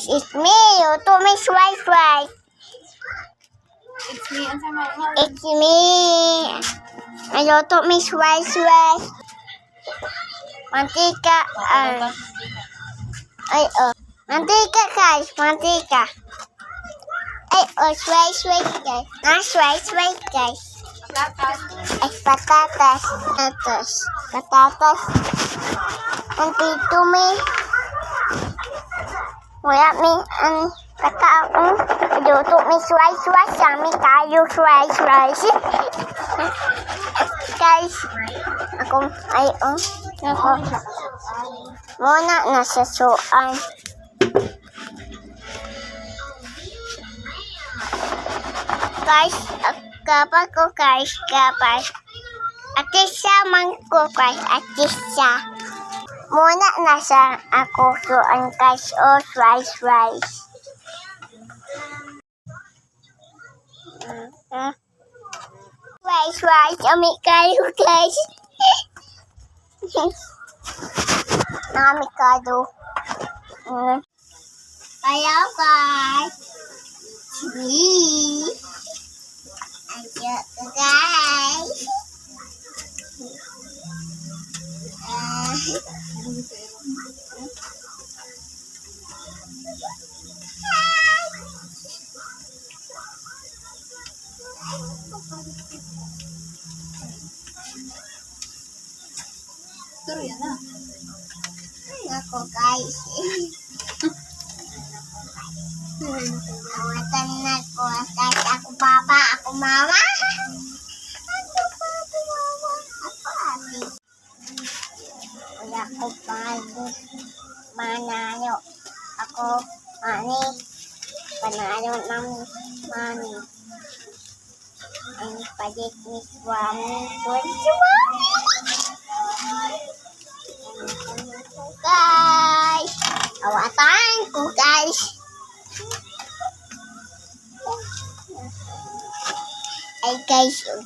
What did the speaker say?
It's me, luto mi slice rice. It's me. Ang sama mo. It's me. Luto mi slice rice. Mantika. Ah. Ay, oh. Mantika, guys. Mantika. Ay, oh, slice rice, guys. Ah, slice rice, guys. Patatas. Ay, patatas. Patatas. Patatas. Ang pito mi. Wala mi ang kataong luto mi slice rice. Sami tayo slice rice. Guys, akong ay oh, ako. Muna nasa suan. Guys, kapag ko guys, kapag. Atisa man ko guys, atisa. Muna nasa ako suan guys, oh rice rice. Ah. Rice rice, ami kayo guys. Ami kado. Hello guys. It's me. Hello guys. Ah. Turo yan na. Ako guys. Awatan na ko. Guys, ako papa, ako mama. Ako papa, mama. Ako ate. Wala ko pag manalo. Ako mani. Panalo ng mani. Ang palit ni Swami. Swami! Guys! Awatan ko guys! Ay guys, oh.